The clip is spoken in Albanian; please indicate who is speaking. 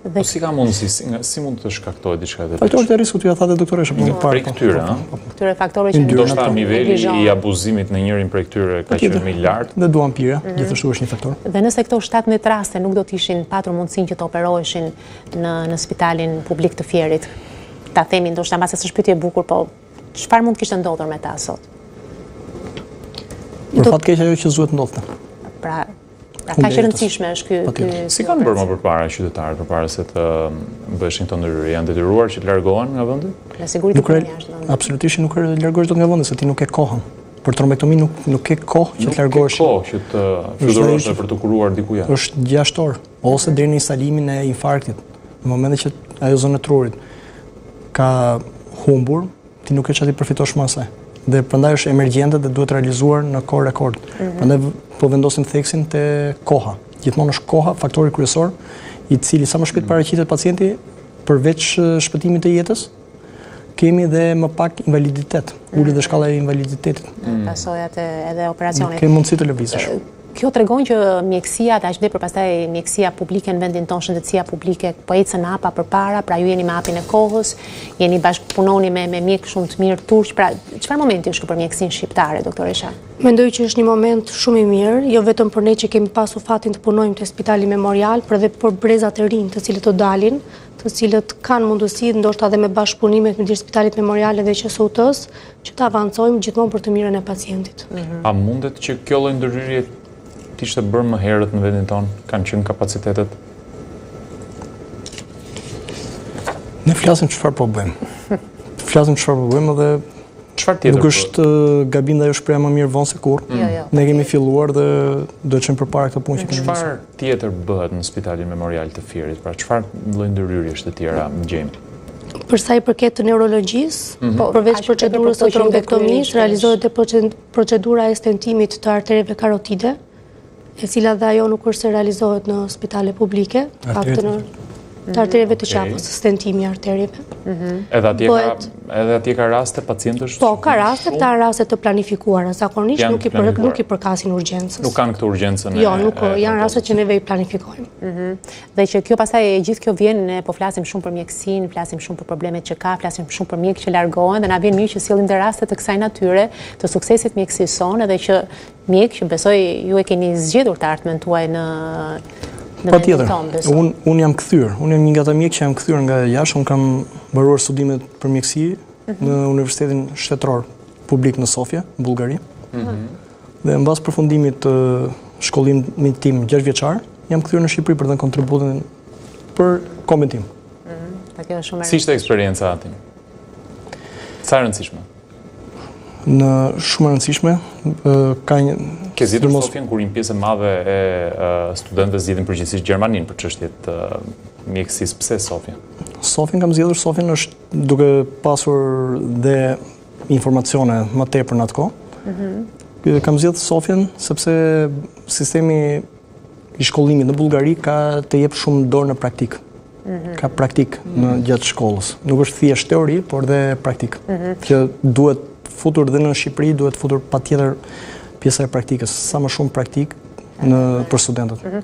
Speaker 1: Dhe po si ka mundësi, si, si mund të shkaktohet diçka e tillë?
Speaker 2: Faktorët e riskut ju a tha dhe doktoresha po më
Speaker 1: parë. Prej po, këtyre, po, po,
Speaker 3: po. Këtyre faktorëve që
Speaker 1: ndoshta niveli i abuzimit në njërin prej këtyre ka qenë më i lartë.
Speaker 2: Dhe duhanpirja, mm -hmm. gjithashtu është një faktor.
Speaker 3: Dhe nëse këto 17 raste nuk do të ishin patur mundësinë që të operoheshin në në spitalin publik të Fierit, ta themi ndoshta mbase s'është pyetje e bukur, po çfarë mund të kishte ndodhur me ta sot?
Speaker 2: Për fat keq ajo që s'duhet ndodhte.
Speaker 3: Pra, Pra kaq e rëndësishme është ky ky.
Speaker 1: Si kanë bërë më përpara qytetarët përpara se të bëheshin këto ndërhyrje? Janë detyruar që të largohen nga
Speaker 3: vendi? Me siguri të jashtë
Speaker 2: vendit. Absolutisht nuk e largohesh dot nga vendi se ti nuk ke kohën. Për trombektomi nuk nuk ke kohë që të largohesh.
Speaker 1: Nuk ke kohë që të fluturosh për të kuruar diku
Speaker 2: jashtë. Është 6 orë ose deri në instalimin e infarktit. Në momentin që ajo zonë e trurit ka humbur, ti nuk ke çfarë të përfitosh më asaj. Dhe prandaj është emergjente dhe duhet realizuar në kohë rekord. Mm -hmm. Prandaj po vendosim theksin te koha. Gjithmonë është koha faktori kryesor i cili sa më shpejt mm -hmm. paraqitet pacienti përveç shpëtimit të jetës, kemi dhe më pak invaliditet, ulet dhe shkalla e invaliditetit.
Speaker 3: Mm -hmm. Pasojat edhe operacionit.
Speaker 2: Nuk ke mundësi të lëvizësh.
Speaker 3: Kjo tregon që mjekësia dhe aq më tepër pastaj mjekësia publike në vendin tonë, shëndetësia publike po ecën me hapa përpara, pra ju jeni me hapin e kohës, jeni bashkëpunoni me me mjekë shumë të mirë turq, pra çfarë momenti është ky për mjekësinë shqiptare, doktoresha?
Speaker 4: Mendoj që është një moment shumë i mirë, jo vetëm për ne që kemi pasur fatin të punojmë te Spitali Memorial, por edhe për brezat e rinj të cilët do dalin, të cilët kanë mundësi, ndoshta edhe me bashkëpunimet midis Spitalit Memorial dhe QSUT-së, që të avancojmë gjithmonë për të mirën e pacientit.
Speaker 1: Mhm. A mundet që kjo lloj ndërhyrje të ishte bërë më herët në vendin tonë? Kanë qenë kapacitetet?
Speaker 2: Ne flasim çfarë po bëjmë. Flasim çfarë po bëjmë dhe
Speaker 1: çfarë tjetër?
Speaker 2: Nuk është gabim dhe ajo shprehja më mirë vonë se kurrë.
Speaker 3: Jo, jo.
Speaker 2: Ne kemi filluar dhe do të çojmë përpara këtë punë që
Speaker 1: kemi nisur. Çfarë tjetër bëhet në Spitalin Memorial të Fierit? Pra çfarë lloj ndërhyrjesh të tjera gjejmë?
Speaker 4: Për sa i përket të neurologjisë, mm -hmm. përveç procedurës së trombektomisë, realizohet dhe procedura e stentimit të arterieve karotide, e cila dhe ajo nuk është se realizohet në spitale publike, paktën në të arterieve të qafës, stentimi i
Speaker 1: arterieve. Mhm. Edhe atje ka edhe atje ka raste pacientësh?
Speaker 4: Po, ka raste, këta raste të planifikuara, zakonisht nuk i për, nuk i përkasin
Speaker 1: urgjencës. Nuk kanë këtë urgjencën
Speaker 4: e Jo, nuk janë raste që neve i planifikojmë.
Speaker 3: Mhm. Dhe që kjo pastaj e gjithë kjo vjen, ne po flasim shumë për mjekësinë, flasim shumë për problemet që ka, flasim shumë për mjekë që largohen dhe na vjen mirë që sjellim dhe raste të kësaj natyre, të suksesit të mjekësisë sonë edhe që mjekë që besoj ju e keni zgjedhur të ardhmen tuaj në
Speaker 2: në vendin tonë, besoj. Unë un jam kthyer, unë jam një nga ata mjekë që jam kthyer nga jashtë, unë kam mbaruar studimet për mjekësi mm -hmm. në Universitetin Shtetëror Publik në Sofje, në Bullgari. Mm -hmm. Dhe mbas përfundimit të shkollimit tim 6 vjeçar, jam kthyer në Shqipëri për të dhënë kontributin për kombin
Speaker 3: tim. Mhm, ta kjo
Speaker 1: është shumë e Si ishte eksperienca aty? Sa e rëndësishme?
Speaker 2: Në shumë e rëndësishme, ka
Speaker 1: një Ke zgjedhur Sofjen kur një pjesë e madhe e studentëve zgjedhin përgjithësisht Gjermaninë për çështje të mjekësisë, pse
Speaker 2: Sofjen? Sofjen kam zgjedhur, Sofjen është duke pasur dhe informacione më tepër në atë kohë. Mm Kam zgjedhur Sofjen sepse sistemi i shkollimit në Bullgari ka të jep shumë dorë në praktikë. Mm -hmm. Ka praktikë në mhm. gjatë shkollës. Nuk është thjesht teori, por dhe praktikë. Mm -hmm. Që duhet futur dhe në Shqipëri, duhet futur patjetër pjesa e praktikës, sa më shumë praktikë në për studentët. Mm
Speaker 3: -hmm.